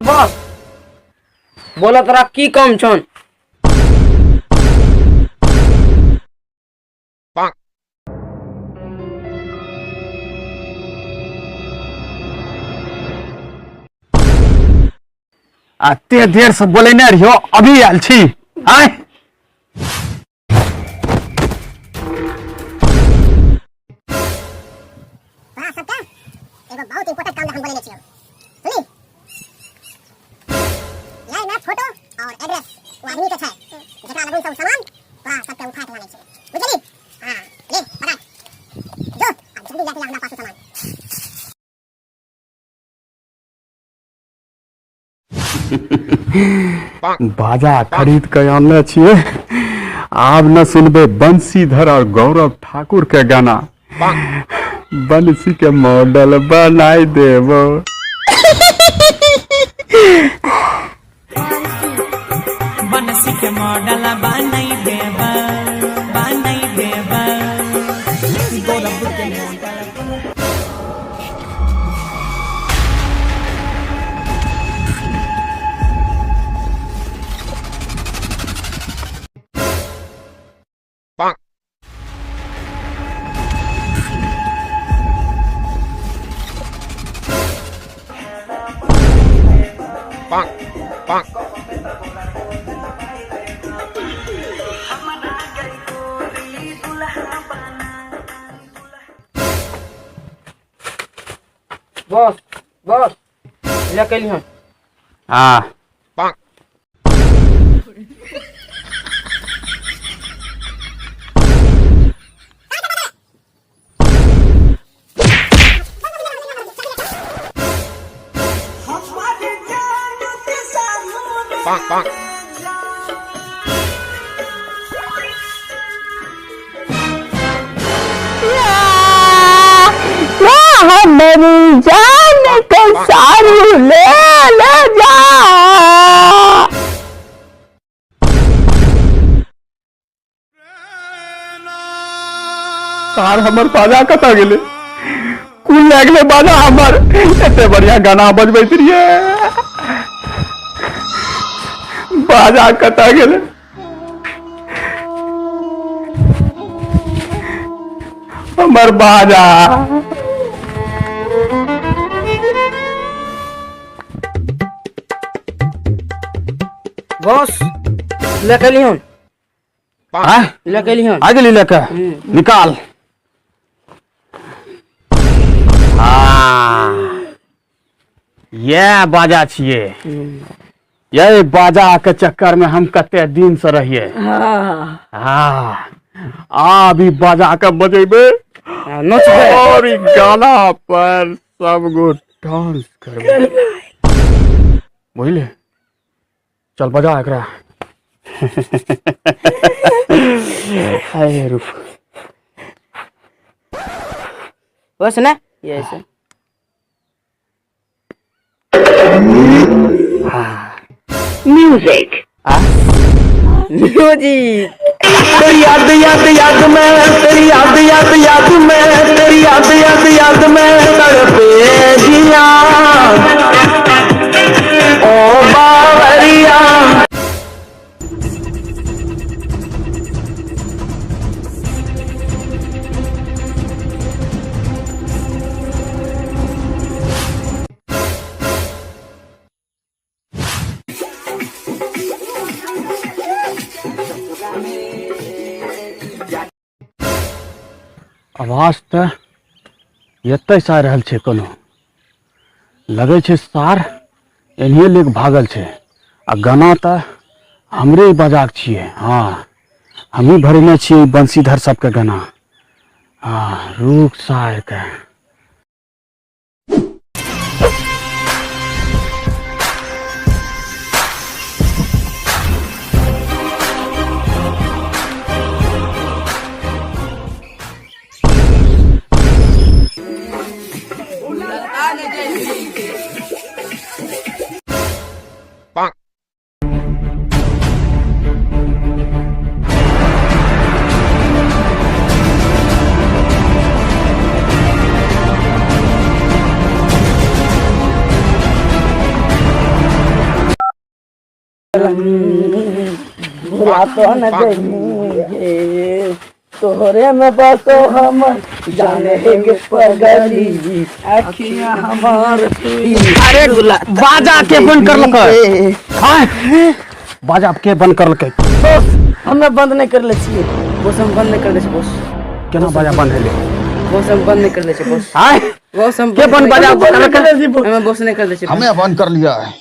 बस बोला तोरा की काम छन? आ ते देर से बोलेने रहियो, अभी आयल छी। आय तोरा सबके एगो बहुत इम्पोर्टेंट काम हम बोलेने छियौ, सुनली? यही में फोटो और एड्रेस वो आदमी के छै जेकरा लगन सब सामान तोरा सबके उठा के लानै छै, बुझली? हां, ले पकड़ जो आ जल्दी जाके ला हमरा पास सामान। बाजा खरीद के आनले छियै, आब न सुनबे बंशीधर और गौरव ठाकुर के गाना। बंसी के मॉडल बनाई देबो। बनसी के मॉडल बनाई देबा, बनाई देबा गौरव के मॉडल। बस बस ले के लिहन। हाँ। मेरी जान के सारू ले ले जा। सार हमर बाजा कतऽ गेलै? कुल लए गेलै बाजा हमर। एते बढ़िया गाना बजबैत रहियै, बाजा कतऽ गेलै हमर बाजा? बस ले के लिहन। आय? ले के लिहन। आ गेली लेके? निकाल। हाँ, यह बाजा छियै। यही बाजा के चक्कर में हम कते दिन से रहिए। हाँ, आब ई बाजा के बजेबे नचबै और ई गाना पर सब गो डांस करबै, बुझले? चल बजा एकरा। अरे रुक। बस ना ये ऐसे। म्यूजिक। म्यूजिक। तेरी याद याद याद में, तेरी याद याद याद में, तेरी याद याद याद में तड़पे जिया ओ बावरिया। आवाज तऽ एतै से आ रहल छै। कोनो लगै छै सार एनहिए लेके भागल छै आ गाना तऽ हमरे बजाक छियै। हाँ, हमही भरेने छियै ई बंशीधर सबके गाना। हाँ, रुक सारके। भुला तो न देगी तोहरे में बसो हम जाने के पगली अखियां हमार। अरे बाजा के बंद कर लकै। हाय बाजा के बंद कर लकै। बॉस हमें बंद नहीं कर ले छिए। बॉस हम बंद नहीं कर ले छिए बॉस। केना बाजा बंद हेले? बॉस हम बंद नहीं कर ले छिए बॉस। हाय बॉस हम के बंद बाजा कर लकै? हमें बॉस नहीं कर ले छिए। हमें बंद कर लिया है।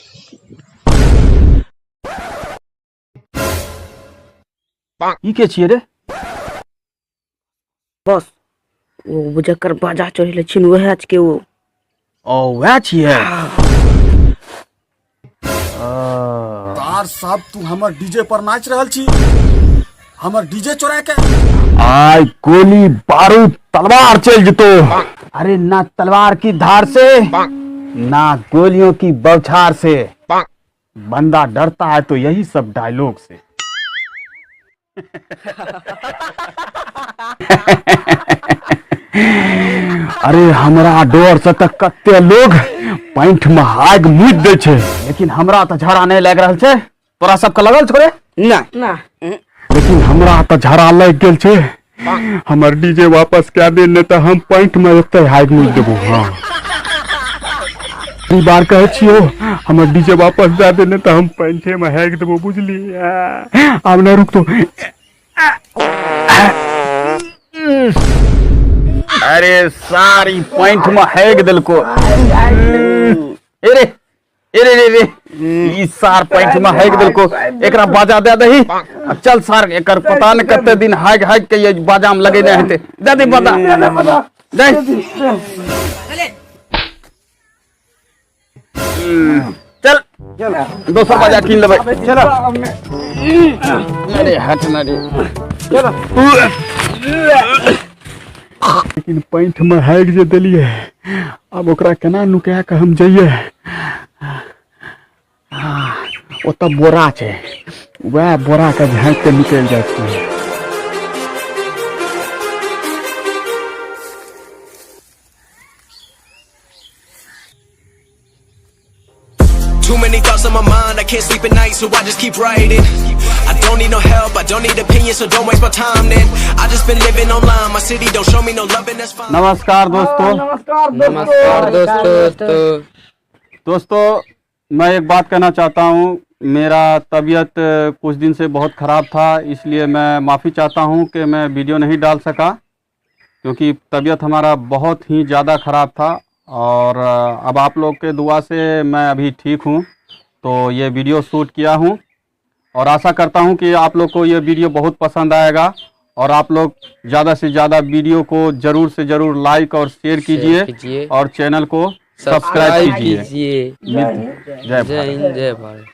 ई के छिए रे? बॉस वो जकर बाजा चढ़ेले छिन वएह के वो। ओ वएह छिए। तार साहब तू हमर डीजे पर नाच रहल छी, हमर डीजे चोरा के। आय गोली बारूद तलवार चल जतो। अरे ना तलवार की धार से ना गोलियों की बौछार से, बंदा डरता है तो यही सब डायलॉग से। अरे हमरा डर से त कते लोग पैंठ में हाग मुद दे छे, लेकिन हमरा त झड़ा नहीं लाग रहल छे। तोरा सबके लगल छो रे? ना ना। लेकिन हमरा त झड़ा लग गेल छे। हमर डीजे वापस कए दे, नहीं त हम पैंठ में एते हाग मुद देबो। हाँ ई बार कहै छियो हमर डीजे वापस दे दे, नहीं त हम पैंठे में हाग देबो, बुझली? आब ना रुक तो। अरे सारी पैंठ में हैग देलको। अरे अरे रे रे ई सार पैंठ में हैग देलको। एकरा बाजा दे दही। चल सार एकर पता न कते दिन हैग हैग के ये बाजा में लगेने हेते। दे दे बाजा दे। चल दोसर बाजा कीन लेबै। चल अरे हट ना रे। चल लेकिन पैंठ में हैग जे देलिए, अब ओकरा केना नुका के हम जइए? ओतऽ बोरा छै, वएह बोरा के झाँकि के निकलि जाइ छियै। Too many thoughts on my mind, I can't sleep at night, so I just keep writing. I don't need no help, I don't need opinions, so don't waste my time then. I just been living online, my city don't show me no love and that's fine. नमस्कार दोस्तों। नमस्कार दोस्तों। दोस्तों मैं एक बात कहना चाहता हूँ, मेरा तबीयत कुछ दिन से बहुत ख़राब था, इसलिए मैं माफ़ी चाहता हूँ कि मैं वीडियो नहीं डाल सका, क्योंकि तबीयत हमारा बहुत ही ज़्यादा ख़राब था। और अब आप लोग के दुआ से मैं अभी ठीक हूँ, तो ये वीडियो शूट किया हूँ और आशा करता हूँ कि आप लोग को ये वीडियो बहुत पसंद आएगा और आप लोग ज़्यादा से ज़्यादा वीडियो को ज़रूर से ज़रूर लाइक और शेयर कीजिए और चैनल को सब्सक्राइब कीजिए। जय हिंद, जय भारत।